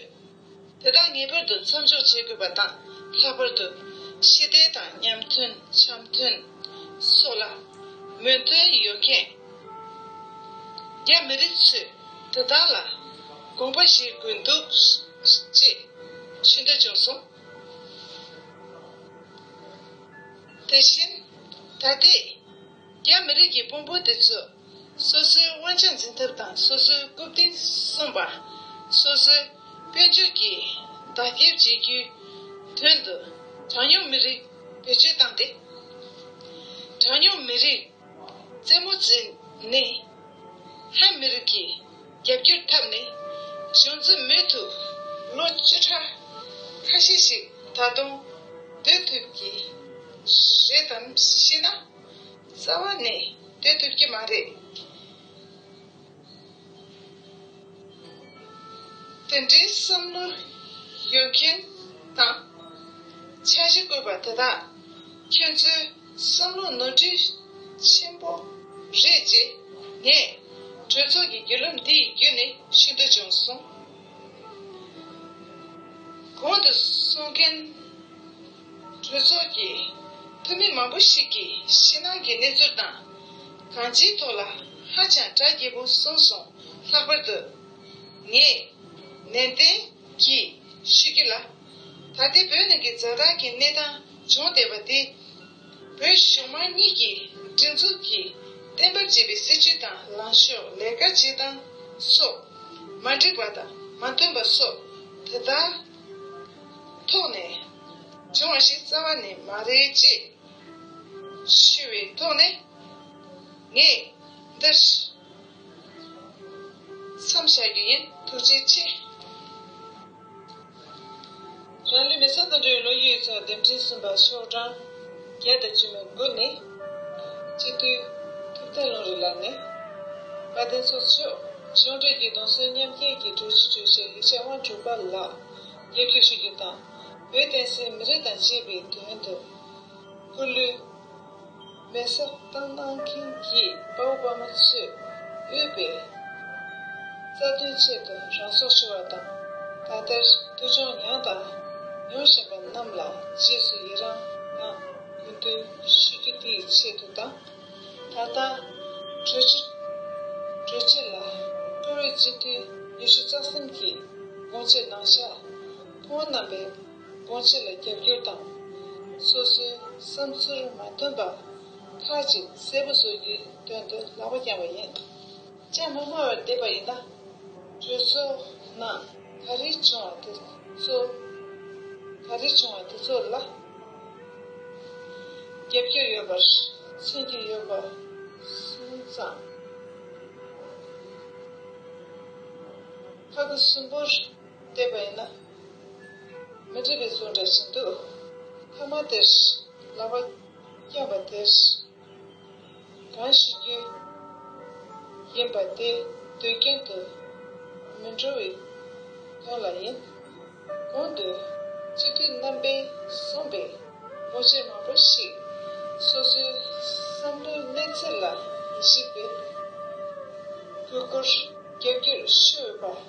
དེ་དག་ངེས་པར་དུ་མཚམས་འཇོག་བྱེད་དགོས་པ་དང་། ལྷག་པར་དུ་ཕྱི་བལྟས་དང་མཉམ་མཐུན་འཆམ་མཐུན་སོགས་ལ་མོས་མཐུན་ཡོད་མཁན་རྒྱ་མི་རིགས་ཚོས་དེ་དག་ལ་དགོངས་པ་བཞེས་དགོས་འདུག་ཅེས་ཤོད་འདོད་བྱུང་སོང་། དེ་བཞིན་ད་ལྟའི་རྒྱ་མི་རིགས་ཀྱི་དཔོན་པོ་དེ་ཚོས་སོ་སོའི་དབང་ཆ་འཛིན་ཐབས་དང་། སོ་སོའི་རྐུབ་སྟེགས་སྲུང་བ། སོ་སོའི་དཔལ་འབྱོར་གྱི་བརྡ་ཁྱབ་བྱེད་རྒྱུའི་དོན་དུ་གྲངས་ཉུང་མི་རིགས་བེད་སྤྱོད་བཏང་སྟེ། གྲངས་ཉུང་མི་རིགས་རྩེད་མོ་རྩེ་ནས། ཧན་མི་རིགས་ཀྱི་རྒྱབ་སྐྱོར་ཐོབ་ནས། གཞུང་འཛིན་མུ་མཐུད་ལོ་བཅུ་ཕྲག་ཁ་ཤས་ཤིག་ད་དུང་སྡོད་ཐུབ་ཀྱི་རེད་དམ་ཞེ་ན། རྩ་བ་ནས་སྡོད་ཐུབ་ཀྱི་མ་རེད། དེ་འདྲའི་བསམ་བློ་ཡོད་མཁན་དང་འཆར་གཞི་བཀོད་པ་དེ་དག་ཁྱོད་ཚོའི་བསམ་བློ་ནོར་འཁྲུལ་ཆེན་པོ་རེད་ཅེས་ངས་གྲོས་ཚོགས་ཀྱི་བརྒྱུད་ལམ་འདི་ཡི་བརྒྱུད་ནས་ཤོད་འདོད་བྱུང་སོང་། གོང་དུ་གསུངས་མཁན། གྲོས་ཚོགས་ཀྱི་འཐུས་མི་མང་པོ་ཞིག་གིས་ཕྱི་ནང་གི་གནས་ཚུལ་དང་གང་ཅིའི་ཐོག་ལ་ཧ་ཅང་གྲ་རྒྱས་པོ་གསུངས་སོང་། ལྷག་པར་དུ་ངས་ནན་ཏན་གྱིས་ཞུ་རྒྱུ་ལ། ད་ལྟའི་བོད་ནང་གི་ཛ་དྲག་གི་གནས་སྟངས་བྱུང་བསྡད་པ་དེ། བོད་གཞུང་མང་གཉིས་ཀྱི་སྒྲིག་འཛུགས་ཀྱིས་གཏན་འབེབས་བྱས་པའི་སྲིད་ཇུས་དང་ལངས་ཕྱོགས། ལས་ཀ་བྱེད་སྟངས་སོགས་མ་འགྲིག་པ་དང་མ་མཐུན་པ་སོགས་དེ་དག་ཐོག་ནས་བྱུང་བ་ཞིག་རྩ་བ་ནས་མ་རེད་ཅེས་ཞུ་བའི་ཐོག་ནས་ངས་འདིར་མཚམས་བཞག་རྒྱུ་ཡིན། ཐུགས་རྗེ་ཆེ། རང་ལུས་མེ་སྲེག་དང་འབྲེལ་བའི་ལོ་རྒྱུས་ཡིག་ཚགས་འདེམས་ཁྲིམས་གསུམ་པ་ཤོག་གྲངས་བརྒྱ་དང་བཅུ་མེད་དགུ་ནས། སྤྱི་འཐུས་ཐུབ་བསྟན་ལུང་རིགས་ལགས་ནས། དཔལ་ལྡན་ཚོགས་གཙོ་མཆོག་གཞུང་འབྲེལ་གྱི་གདུང་སེམས་མཉམ་སྐྱེད་ཀྱི་གྲོས་ཆོད་གྲོས་བཤད་ཡིག་ཆ་དབང་དྲུག་པ་ལགས་རྒྱབ་སྐྱོར་ཞུ་རྒྱུ་དང་། བོད་བསྟན་སྲིད་མི་རིགས་དང་བཅས་པའི་དོན་དུ་སྐུ་ལུས་མེ་སྲེག་བཏང་གནང་མཁན་གྱི་དཔའ་བོ་དཔའ་མོ་ཚོས་དབུས་པའི་རྩ་དོན་ཆེད་དུ་རང་སྲོག་ཤོར་བ་དང་། ད་ལྟར་ཐུགས་སྦྱོང་མྱངས་དང་མྱོང་བཞིན་པ་རྣམས་ལ་རྗེས་སུ་ཡི་རང་དང་གུས་འདུད་ཞུ་རྒྱུ་དེའི་ཆེད་དུ་དང་། ད་ལྟ་གྲོས་ཆོད་གྲོས་ཆོད་ལ་བཀུར་འོས་སྤྱི་འཐུས་ཉི་ཤུ་རྩ་གསུམ་གྱིས་དགོངས་གཅིག་གནང་ཤག་ཁོང་རྣམ་པས་དགོངས་གཅིག་ལ་རྒྱབ་སྐྱོར་དང་། སོ་སོའི་བསམ་ཚུལ་མ་མཐུན་པ་ཁག་ཅིག་གསལ་པོ་བཟོ་རྒྱུའི་དོན་དུ་ལག་པ་བརྐྱངས་པ་ཡིན། བཅའ་མ་དམའ་བར་བསྡད་པ་ཡིན་ན། གྲོས་ཚོགས་ནང་ག་རེ་བྱུང་བ་དེ་ཚོ། ག་རེ་བྱུང་བ་དེ་ཚོ་ལ་རྒྱབ་སྐྱོར་ཡོད་པར་མཚོན་གྱི་ཡོད་པ་སོང་ཙང་། ཕྲུ་གུ་གསུམ་པོར་བལྟས་པ་ཡིན་ན། མི་འགྲིག་པའི་བཟོ་འདྲ་ཞིག་འདུག་མཐའ་མ་དེར་ལག་པ་བརྐྱངས་པ་དེར། གང་ཞུ་རྒྱུ་ཡིན་པ་དེ་དུས་རྒྱུན་དུ་མི་འགྲོ་བའི་དོན་ལ་ཡིན། གོང་དུ་སྤྱི་འཐུས་རྣམ་པས་གསུངས་པའི་དགོངས་གཞི་མང་པོ་ཞིག་སོ་སོའི་བསམ་བློའི་གནས་ཚུལ་ལ་གཞིགས་པའི་གུས་བཀུར་རྒྱབ་སྐྱོར་ཞུ་འོས་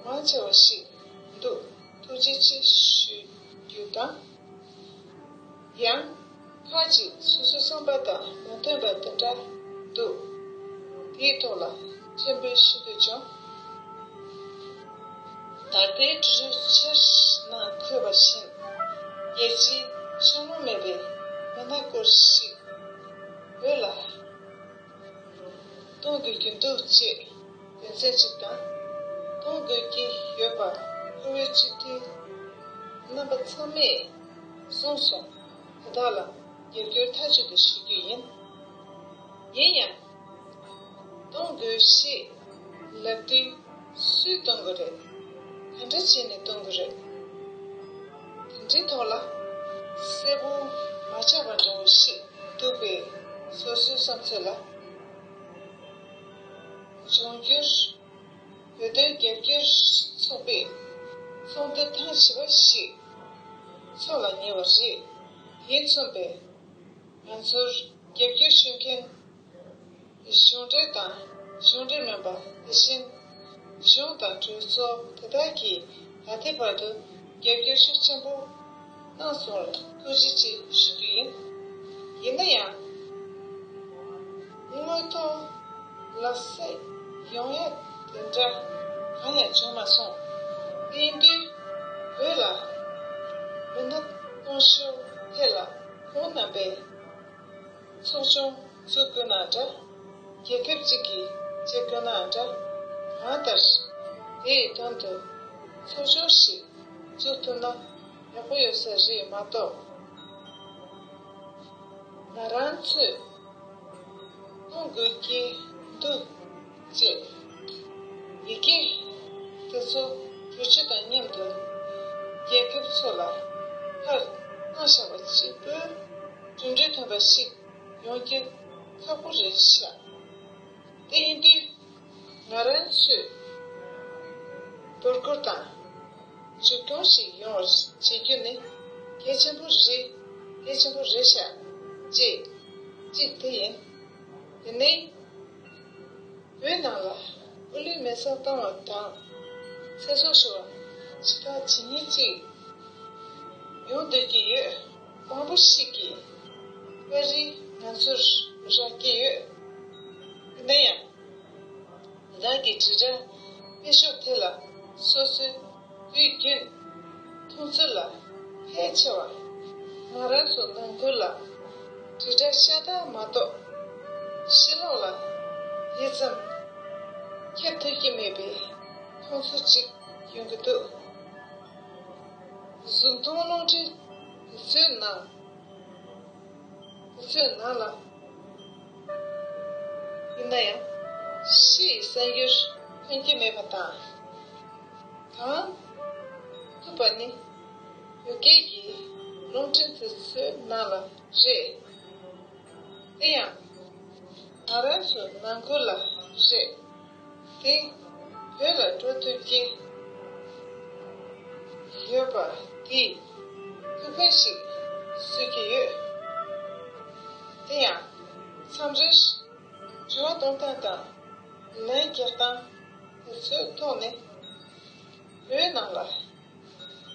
པ་མང་ཆེ་བ་ཞིག་འདུག་ཐུགས་རྗེ་ཆེ་ཞུ་རྒྱུ་དང་། ཡང་ཁག་ཅིག་སོ་སོའི་བསམ་པ་དང་མ་མཐུན་པ་དེ་འདྲ་འདུག་དེའི་ཐོག་ལ་ཕྱིར་འབུད་ཞུ་འདོད་བྱུང་། ད་ལྟའི་གྲོས་ཆོད་ནང་འཁོད་པ་བཞིན། རྒྱལ་སྤྱིའི་ཕྱོགས་ལྷུང་མེད་པའི་མི་སྣ་སྐོར་ཞིག་བོད་ལ། གཏོང་དགོས་ཀྱི་འདུག་ཅེས་དོན་ཚན་གཅིག་དང་། གཏོང་དགོས་ཀྱི་ཡོད་པ་བཀུར་འོས་སྤྱི་འཐུས་རྣམ་པ་ཚང་མས་གསུངས་སོང་། དེ་དག་ལ་རྒྱབ་སྐྱོར་མཐའ་གཅིག་ཏུ་ཞུ་རྒྱུ་ཡིན། ཡིན་ཡང་། གཏོང་དགོས་ཞེས་ལབ་དུས་སུས་གཏོང་དགོས་རེད། ག་འདྲ་བྱས་ནས་གཏོང་དགོས་རེད། དེ་འདྲའི་ཐོག་ལ་གསལ་པོ་མ་ཆགས་པ་འདྲ་བོ་ཞིག་འདུག་པས། སོ་སོའི་བསམ་ཚུལ་ལ། འབྱུང་འགྱུར་བོད་དོན་རྒྱབ་སྐྱོར་ཚོགས་པའི་ཚོགས་འདུ་ཐེངས་བཞི་པ་ཞིག་འཚོགས་ལ་ཉེ་བ་རེད། དེས་མཚོན་པའི་ང་ཚོར་རྒྱབ་སྐྱོར་ཞུ་མཁན་གཞུང་འབྲེལ་དང་གཞུང་འབྲེལ་མིན་པ། དེ་བཞིན་གཞུང་དང་གྲོས་ཚོགས་དེ་དག་གིས་ད་ལྟའི་བར་དུ་རྒྱབ་སྐྱོར་ཤུགས་ཆེན་པོ་གནང་སོང་བར་ཐུགས་རྗེ་ཆེ་ཞུ་རྒྱུ་ཡིན། ཡིན་ན་ཡང་། དངོས་ཐོག་ལག་བསྟར་ཡོང་ཡ་དེ་འདྲ་གང་ཡང་བྱུང་མ་སོང་། དེ་ཡིན་དུས་བོད་ལ་མི་སྣ་གཏོང་ཕྱོགས་ཐད་ལ་ཁོང་རྣམ་པས་ཚོགས་ཆུང་བཙུགས་དགོས་ན་འདྲ། རྒྱལ་ཁབ་ཅིག་གིས་བྱེད་དགོས་ན་འདྲ། གང་ལྟར་དེའི་དོན་དུ་ཚོགས་ཆུང་ཞིག་བཙུགས་ཐུབ་ན་ཡག་པོ་ཡོད་ས་རེད་མ་གཏོགས། ང་རང་ཚོས་གཏོང་དགོས་ཀྱི་འདུག་ཅེས་ཡི་གེ་དེ་ཚོ་གྲོས་ཆོད་དང་མཉམ་དུ་རྒྱལ་ཁབ་ཚོ་ལ་ཕར་བཏང་བཞག་པ་གཅིག་པུས་གྲུབ་འབྲས་ཐོན་པ་ཞིག་ཡོང་རྒྱུ་ཁག་པོ་རེད་ཤག་དེ་ཡིན་དུས། ང་རང་ཚོས་དོ་ཁུར་དང་མཇུག་སྐྱོང་ཞིག་ཡོང་བར་བྱེད་རྒྱུ་ནི་གལ་ཆེན་པོ་རེད། གལ་ཆེན་པོ་རེད་ཤག་ཅེས་གཅིག་དེ་ཡིན། དེ་ནས་བོད་ནང་ལ་སྐུ་ལུས་མེ་སྲེག་བཏང་བ་དང་ཚེ་སྲོག་ཤོར་བ་ཇི་ལྟར་ཇི་སྙེད་ཅིག་ཡོང་སྡོད་ཀྱི་ཡོད། མང་པོ་ཞིག་གིས་པར་རིས་ང་ཚོར་རག་གི་ཡོད། ཡིན་ན་ཡང་། བདག་གི་དྲིལ་བསྒྲགས་སྤེལ་ཕྱོགས་དེ་ལ་སོ་སོའི་དུས་རྒྱུན་མཐོང་ཚུལ་ལ་ཕལ་ཆེ་བ་ང་རང་ཚོ་ནང་ཁུལ་ལ་དྲིལ་བསྒྲགས་ཤ་སྟག་མ་གཏོགས་ཕྱི་ལོགས་ལ་དེ་ཙམ་ཁྱབ་ཐུབ་ཀྱི་མེད་པའི་མཐོང་ཚུལ་ཅིག་ཡོང་གི་འདུག་གཟུགས་མཐོང་རླུང་འཕྲིན་དེ་ཚོའི་ནང་དེ་ཚོའི་ནང་ལ་ཡིན་ན་ཡང་ཕྱི་ཡི་གསར་འགྱུར་ཐོན་གྱི་མེད་པ་དང་། གང་ཐུབ་པ་ནི་བོད་སྐད་ཀྱི་རླུང་འཕྲིན་དེ་ཚོའི་ནང་ལ་རེད། དེ་ཡང་ང་རང་ཚོ་ནང་ཁུལ་ལ་རེད། དེ་བོད་ལ་འགྲོ་ཐུབ་ཀྱི་ཡོད་པ་དེས་ཐུགས་ཕན་ཞིག་གསོས་ཀྱི་ཡོད། དེ་ཡང་མཚམས་རེར་དྲི་བ་གཏོང་སྟངས་དང་ལན་རྒྱག་སྟངས་དེ་ཚོའི་ཐོག་ནས་བོད་ནང་ལ་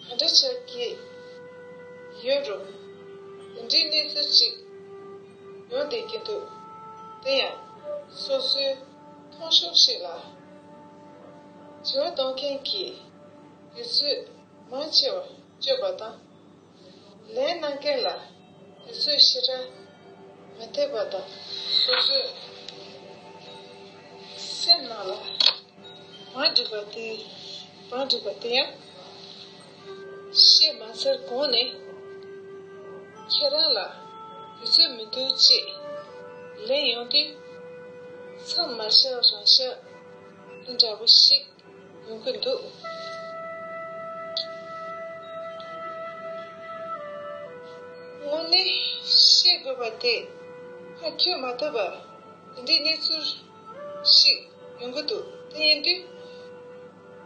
ག་འདྲ་ཆགས་ཀྱི་ཡོད་རུང་དེ་འདྲའི་གནས་ཚུལ་ཅིག་ཡོང་བསྡད་ཀྱི་འདུག་དེ་ཡང་སོ་སོའི་མཐོང་ཕྱོགས་ཤིག་ལ་དྲི་བ་གཏོང་མཁན་གྱི་དུས་ཚོད་མང་ཆེ་བ་སྤྱོད་པ་དང་། ལན་གནང་མཁན་ལ་དུས་ཚོད་ཞེ་དྲག་མི་ཐེབས་པ་དང་། སོ་སོའི་སེམས་ནང་ལ་མ་འགྲིག་པ་དེ། མ་འགྲིག་པ་དེ་ཡང་བཤད་མ་ཚར་གོང་ནས་ཁྱེད་རང་ལ་དུས་ཚོད་མི་འདུག་ཅེས་ལན་ཡོང་དུས། མཚམས་མ་བཞག་རང་བཞག་འདི་འདྲ་པོ་ཞིག་ཡོང་གི་འདུག། དངོས་གནས་བཤད་དགོས་པ་དེ་ཧ་འཁྱོལ་མ་ཐུབ་པ་དེ་འདྲའི་གནས་ཚུལ་ཞིག་ཡོང་གི་འདུག། དེ་ཡིན་དུས།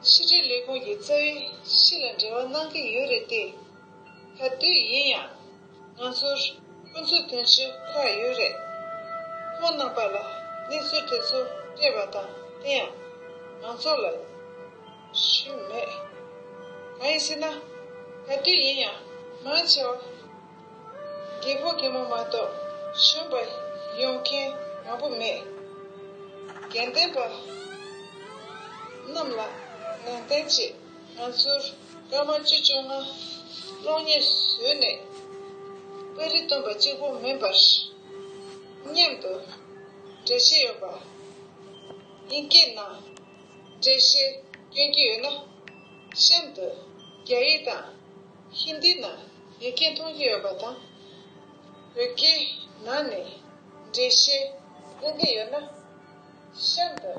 ཕྱི་དྲིལ་ལས་ཁུངས་ཀྱི་རྩ་བའི་གཞི་ལ་འབྲེལ་བ་གནང་གི་ཡོད་རེད་དེ། ག་དུས་ཡིན་ཡང་ང་ཚོར་སྐུ་ཚབ་དོན་གཅོད་ཁག་ཡོད་རེད། ཁོང་རྣམ་པ་ལ་གནས་ཚུལ་དེ་ཚོ་སྤྲད་པ་དང་། དེ་ཡང་ང་ཚོ་ལ་ཞུས་མེད། གང་ཡིན་ཟེར་ན། ག་དུས་ཡིན་ཡང་མང་ཆེ་བ་རྒད་པོ་རྒད་མོ་མ་གཏོགས་གཞོན་པ་ཡོང་མཁན་མང་པོ་མེད། དགེ་ལྡན་པ་རྣམས་ལ་ནན་ཏན་བྱས། ང་ཚོར་སྐར་མ་བཅུ་བཅོ་ལྔ་གློག་བརྙན་བཟོས་ནས་པར་རིས་བཏོན་པ་གཅིག་པོ་མིན་པར། མཉམ་དུ་འགྲེལ་བཤད་ཡོད་པ། དབྱིན་སྐད་ནང་འགྲེལ་བཤད་སྐྱོན་གྱི་ཡོད་ན། གཤམ་དུ་རྒྱ་ཡིག་དང་ཧིན་དི་ནང་ཡི་གེ་མཐོང་གི་ཡོད་པ་དང་། བོད་སྐད་ནང་ནས་འགྲེལ་བཤད་གནང་གི་ཡོད་ན། གཤམ་དུ་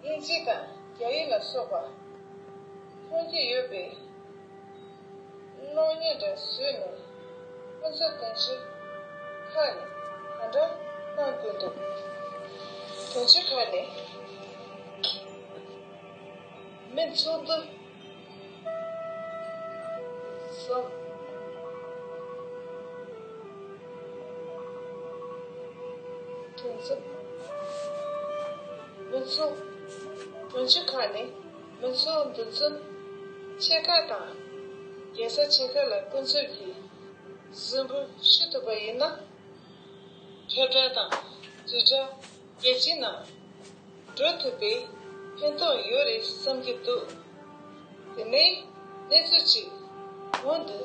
དབྱིན་ཇི་དང་རྒྱ་ཡིག་ལ་སོགས་པ་མཐོང་རྒྱུ་ཡོད་པས། གློག་བརྙན་འདྲ་བཟོས་ནས་སྐུ་ཚབ་དོན་གཅོད་ཁག་ནས་ག་འདྲ་གནང་དགོས་འདུག། དོན་གཅོད་ཁག་ནས་མི་ཚོགས་འདུ་བཟོ། དོན་ཚན། མི་ཚོགས། དོན་གཅོད་ཁག་ནས་མི་ཚོགས་འདུ་འཛོམས་ཆེ་ཁག་དང་རྒྱལ་ས་ཆེ་ཁག་ལ་སྐུ་ཚབ་ཀྱིས་གཟིགས་འབུལ་ཞུ་ཐུབ་པ་ཡིན་ན། ཁྱབ་བསྒྲགས་དང་བརྗོད་བྱ་རྒྱལ་སྤྱིའི་ནང་འགྲོ་ཐུབ་པའི་ཕན་ཐོགས་ཡོད་རེད་བསམ་གྱི་འདུག། དེ་ནས་གནས་ཚུལ་གཅིག་གོང་དུ་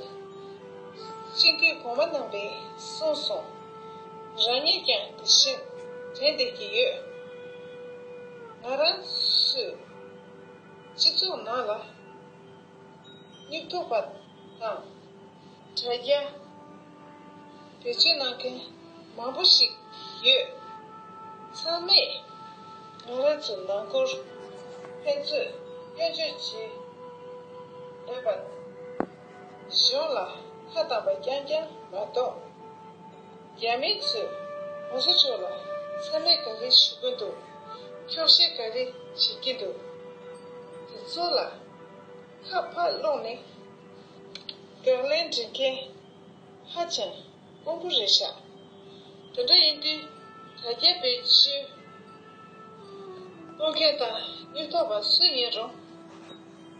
སྤྱི་འཐུས་གོང་མ་རྣམ་པས་གསུངས་སོང་། རང་ཉིད་ཀྱང་དེ་བཞིན་དྲན་བསྡད་ཀྱི་ཡོད། ང་རང་ཚོས་སྤྱི་ཚོགས་ནང་ལ་སྙིང་སྟོབས་པ་དང་དྲ་རྒྱ་བེད་སྤྱོད་གནང་མཁན་མང་པོ་ཞིག་ཡོད། ཚང་མས་ང་རང་ཚོའི་ནང་ཁུལ་ཕན་ཚུན་སྐྱོན་བརྗོད་བྱེད་འདོད་པ། གཞུང་ལ་ཁ་བཏང་པ་རྐྱང་རྐྱང་མ་གཏོགས། རྒྱ་མི་ཚོས་༸གོང་ས་མཆོག་ལ་མཚན་སྨད་ག་རེ་ཞུ་གི་འདུག། འཁྱོག་བཤད་ག་རེ་བྱེད་ཀྱི་འདུག། དེ་ཚོ་ལ་ཁ་ཕར་སློག་ནས་དགག་ལན་འབྲི་མཁན་ཧ་ཅང་དཀོན་པོ་རེད་ཤག། དེ་འདྲ་ཡིན་དུས་དྲ་རྒྱ་བེད་སྤྱོད་གཏོང་མཁན་དང་སྙིང་སྟོབས་པ་སུ་ཡིན་རུང་།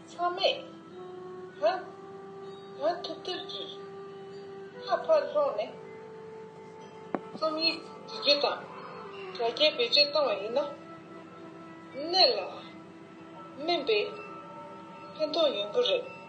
ཚང་མས་གང་གང་ཐུབ་ཐུབ་ཀྱིས་ཁ་ཕར་སློག་ནས་རྩོམ་ཡིག་འབྲི་རྒྱུ་དང་དྲ་རྒྱ་བེད་སྤྱོད་བཏང་བ་ཡིན་ན། གནད་ལ་སྨིན་པའི་ཕན་ཐོགས་ཡོང་གི་རེད།